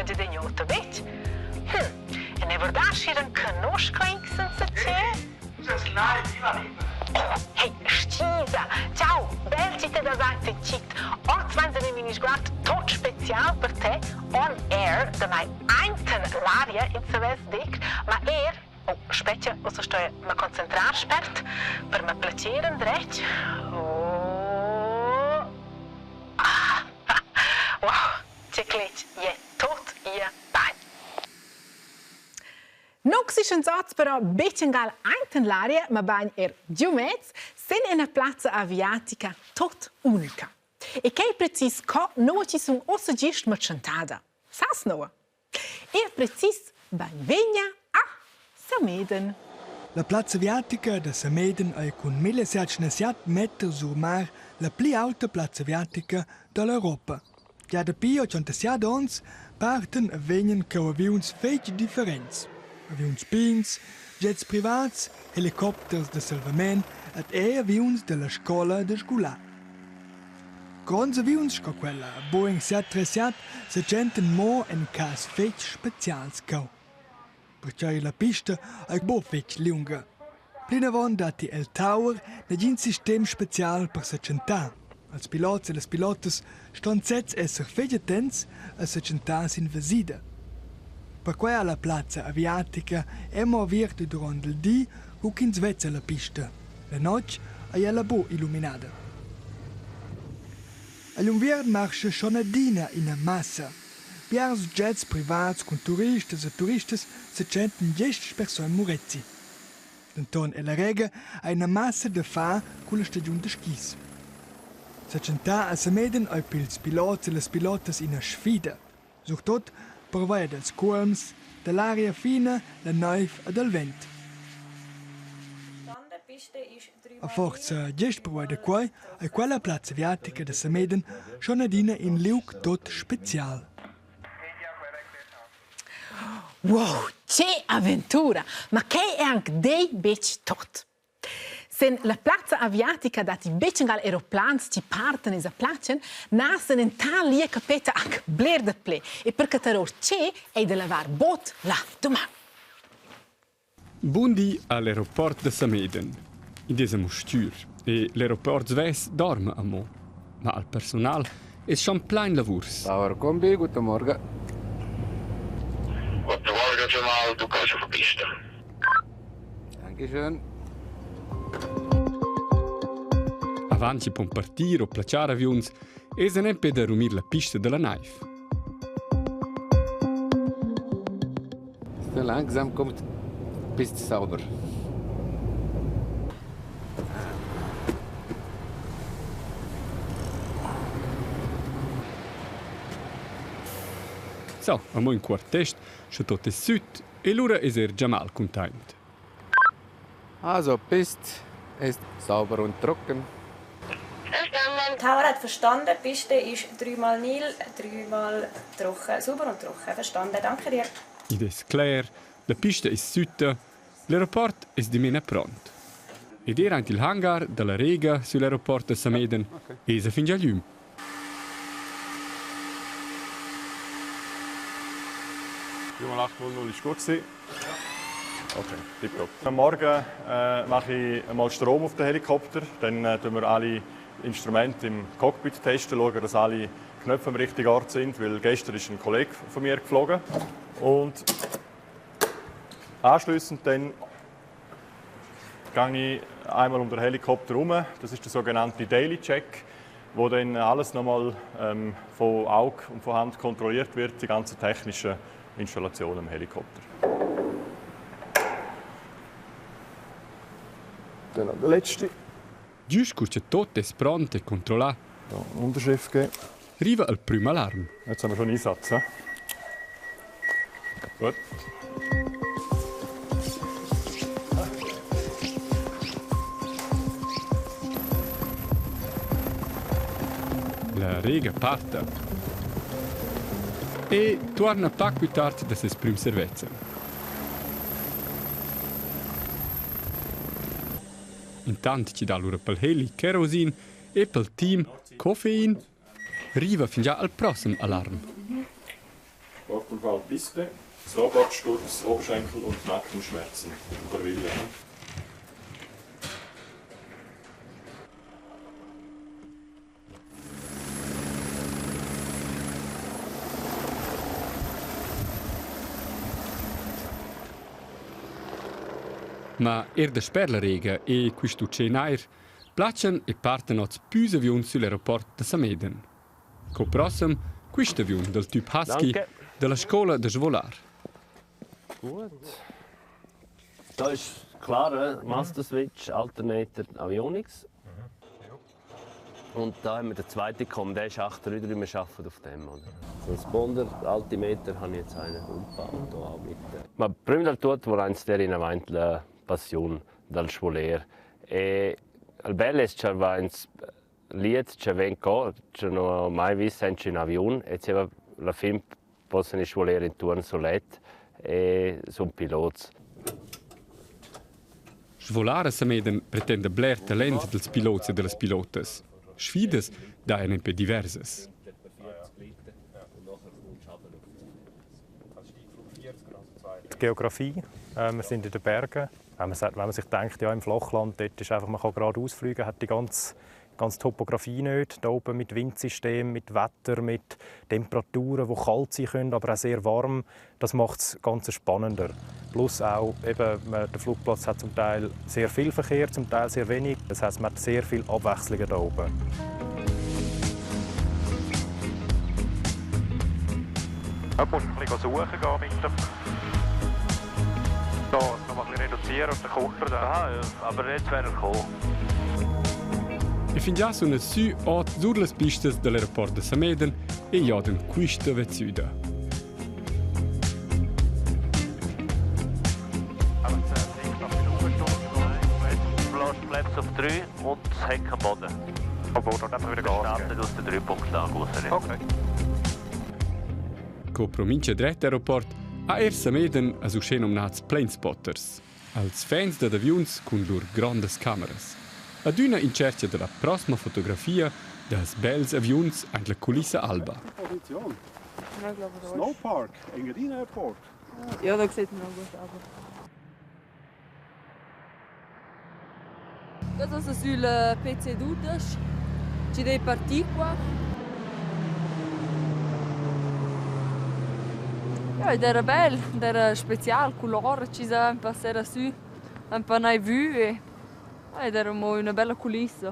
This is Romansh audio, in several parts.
una giudegnota, betg? Hm, e ne vurdaschi er enconusch senza te? Oh, hey, stisa! Ciao, bel ci te da sainza cit. Oz vain in mini sguard tot spezial per te, on air, da mai ainten l'aria in savess dir, ma er Oh, spetga, ussa stoi ma concentrar spert per ma placer endretg. Oh. Ah, wow, tge cletg, je tot ia bain. Nux ischan oz però betg angal ainten l'aria, mabain er giu mez, sin ina plazza aviatica tot unica. E quei precis co nua chi sun ussa gist ma tschentada. Sas nua? Er precis bainvegna a Sameden. La plazza aviatica da Sameden ei cun 1707 meters sur mar la pli aulta plazza aviatica dall'Europa. Gia dapi 87 onns partan e vegnan cheu aviuns fetg differents. Aviuns pigns, jets privats, helicopters da salvament ed era aviuns dalla scola da sgular. Gronds aviuns sco quella Boeing 737 setschentan mo en cass fetg specials cheu. Pertgei la pista ei buca fetg liunga. Plinavon datti el tower negin sistem special per setschentar. Als pilots e las pilotas ston sezs esser fetg attents a setschentar sin vesida. Perquei ha la plazza aviatica era mo aviert duront il di, cu ch'ins vezza la pista. La notg ei ella buc illuminada. Egl unviern marscha schon adina ina massa. Biars jets privats cun turistas e turistas setschentan gest sper Sogn Murezi. Denton ella rega ha ina massa da far culla stagiun da skis. Setschentar a Sameden ei pils pilots e las pilotas ina sfida. Surtut pervia dals cuolms, dall'aria fina, la neiv e dal vent. A forza gest pervia da quei ei quella plazza aviatica da Sameden schon adina in liug tut special. Wow, che aventura! Ma quai è anc dei betg tot. Sen la plazza aviatica datti betg angal eroplans chi partan e sa placen, na sen en tal lia capeta anc bler daplè. E per cattar or che ei da lavar bod la doman. Bun di al aeroport da Sameden. Id es amo stür e l'aeroport svess dorma amo. Ma al persunal es schon plain lavurs. Bauer Kombi, guten Morgen. Guten Morgen Jamal, du kannst auf die Piste. Dankeschön. Avant chi pon partir o placiar aviuns esa nempe da rumir la pista da la naiv. So langsam kommt bist sauber. So, amo ün quart test, sche tot es süt e lura es eir già mal cuntaint. Also Pist ist sauber und trocken. Tower hat verstanden, die Piste ist dreimal Nil, dreimal trocken, sauber und trocken. Verstanden, danke dir. Id es cler, la pista es sütta, l'aeroport es dimena pront. Ed eir aint il hangar da la Rega sül aeroport da Sameden esa fingià glüm. 800 ist gut gewesen. Okay, tipptopp. Am Morgen mache ich einmal Strom auf den Helikopter. Dann tun wir alle Instrumente im Cockpit testen, schauen, dass alle Knöpfe am richtigen Ort sind, weil gestern ist ein Kollege von mir geflogen. Und anschließend dann gehe ich einmal um den Helikopter herum. Das ist der sogenannte Daily Check, wo dann alles nochmal von Auge und von Hand kontrolliert wird, die ganzen technischen Installationen im Helikopter. Dann noch der letzte. Giust cur cha tot es pront e controllà. Da, Unterschrift geben. Riva al prüm alarm. Jetzt haben wir schon Einsatz. He? Gut. La rega parta e tuorna pac più tard da ses prüm servezzan. Intant chi dà lura pel heli kerosin e pel team coffein riva fingià al prossem alarm. Unfall Piste, Snowboardsturz, Oberschenkel und Nackenschmerzen. Oberwil, ja. Ma er dasper la Rega e quist utschè nair platschan e partan oz püs aviuns sül aeroport da Samedan. Co prossem quist aviun dal tip Husky Danke. da la scoula da svolar. Gut. Da ist klar, Master Switch, Alternator, Avionics. Und da haben wir den zweiten gekommen, der ist 833, wir arbeiten auf dem. Oder? Transponder, Altimeter habe ich jetzt einen umgebaut. Auch mit. Ma prima del tutto volein der in avanti la passiun dal svoler. E il bel es cha vains liet cha ven co, cha non ho mai vis senza ün aviun e zieva la fin possan svoler intuorn sulet e sun pilots. Svolar a Samedan pretenda bler talent dals pilots e da las pilotas. Sfidas dajan nempe diversas. Die Geografie, wir sind in den Bergen. Wenn man, wenn man sich denkt, ja, im Flachland, dort ist einfach, man kann geradeaus fliegen, hat die ganze, ganze Topografie nicht. Da oben mit Windsystem, mit Wetter, mit Temperaturen, die kalt sein können, aber auch sehr warm. Das macht das Ganze spannender. Plus auch, eben, der Flugplatz hat zum Teil sehr viel Verkehr, zum Teil sehr wenig. Das heißt, man hat sehr viel Abwechslung da oben. Da musst du ein bisschen suchen gehen mit dem. Da, noch ein bisschen reduzieren und dann kommt er dann. Aha, ja, aber jetzt wäre er gekommen. E fingià suna sü ot sur las pistas da l'aeroport da Samedan e giodan quista vezzüda. Flaps auf 3 und das Heck am Boden. Obwohl, dann einfach wieder Gas Startet aus der 3-Punkt-Lage raus. Okay. Co pro mincha dret aeroport ha eir Samedan as uschè nomnats planespotters, als fans dad aviuns cun lur grondas cameras. Adüna in tschercha da la prosma fotografia dals bels aviuns aint la culissa alba. Position. Snowpark, Engadin Airport. Ja, da sieht man auch gut aber. Questo sul PC 12 ci dei partì qua. Ja, ed era bel, ed era special, color, ci sa un pa sera sü, un pa naivü e ed era mo üna bella culissa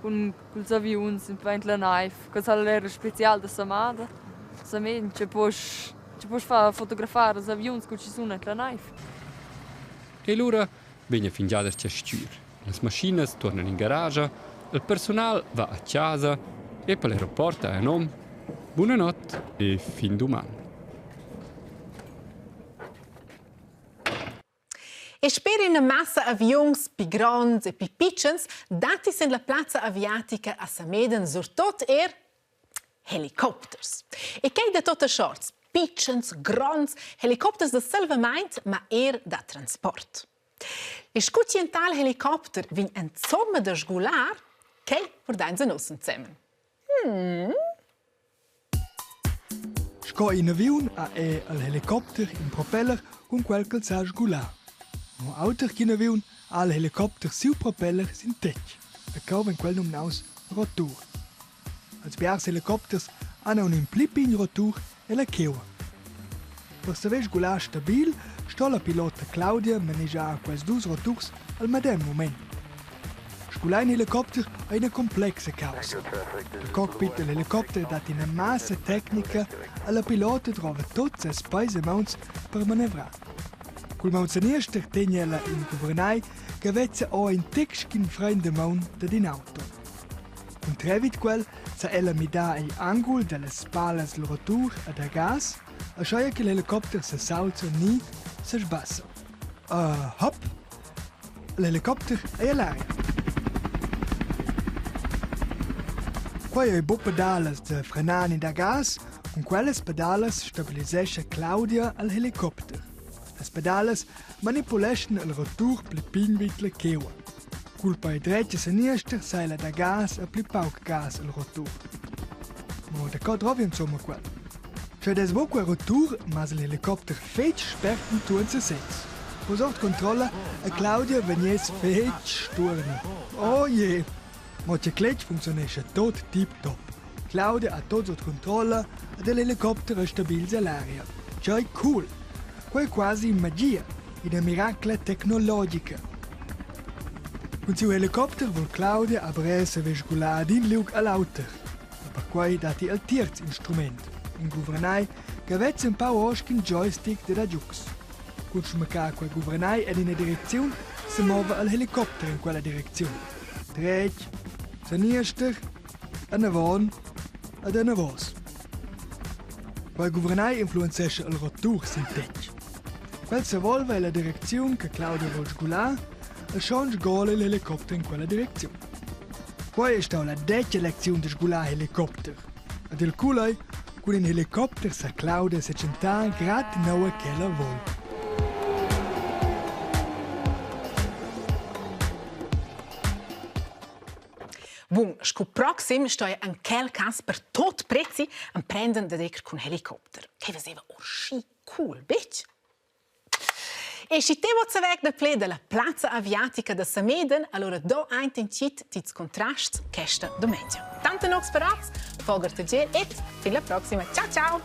cun culs aviuns un pa aint la naiv. Quel era special da samada. Samen che posch che posch far fotografar els aviuns cu chi sun aint la naiv. E lura vegna fingià darcheu stgür. Las maschinas tuornan in garascha, il persunal va a chasa e per l'aeroport ha ün hom buna not e fin duman. E sper ina massa aviuns pli gronds e pli pitschens datti sin la plazza aviatica a Samedan surtut er helicopters. E quai da tuttas sorts, pitschens, gronds, helicopters da salvamaint, ma er da transport. E scu chi in tal helicopter vegn insomma da sgular, quai vurdainsa nus ensemen. Hmm. Sco in aviun ha er il helicopter in propeller cun quel ch'el sa sgular. Mo auter ch'in aviun ha il helicopter siu propeller sin tetg e cheu vegn quel numnaus rotur. Els biars helicopters han aunc in pli pign rotur ella cheua. Per saver sgular stabil sto la pilota Claudia manegiar quels dus roturs al medem mument. Sgular in helicopter ei ina complexa caussa. Il cockpit del helicopter dat ina massa tecnica alla pilota drova tuts ses peis e mauns per manevrar. Cul maun seniester tegn ella in guvernagl che vezza ora in tec sc'in frein da maun dad in auto. Cun trevid quel sa ella midar igl angul dallas palas dil rotur e da gas, aschia ch'il helicopter sesaulza ni sesbassa. Hop! L'helicopter ei ell'aria. Quei ei buca pedalas da frenar ni da gas, cun quellas pedalas stabilisescha Claudia il helicopter. Las pedalas manipuleschan il rotur pli pign vid la cheua. Culpa ei dretg e seniester seila da gas e pli pauc gas el rotur. Mo da co drovi insumma quel? Sche dess buca rotur, mas il helicopter fetg spert entuorn sesez. Uss ord controlla e Claudia vegness fetg stuorna. Oh je! Mo che cletg funcziunescha tot tip-top. Claudia ha tot sut controlla ed il helicopter è stabils ell'aria. Tgei cool! Quei è quasi magia, ina miracla tecnologica. Cun siu helicopter vul Claudia aber era saver sgular d'in liug a l'auter. E perquei datti el tierz instrument, in guvernagl che vezza empau ora sc'in joystick da giugs. Cun schmaccar quei guvernagl en ina direcziun semova il helicopter in quella direcziun. Dretg, seniester, anavon ed anavos. Quei guvernagl influenzescha il rotur sin tetg. Quel sevolva ella direcziun che Claudia vul sgular e schon sgola il helicopter in quella direcziun. Quei ei stau la detga lecziun da sgular helicopter. Ed il culei cun in helicopter sa Claudia setschentar grad naua ch'ella vul. Bun, sco proxim stoi en quel cas per tot prezi emprenden dad ir cun helicopter. Che veseva uschi cool, betg? E schi te vot saver daplè da la plazza aviatica da Sameden, allura do aint in chit tits contrasts questa domenica. Tante nox per oz, Folger TG et fin la proxima. Ciao ciao!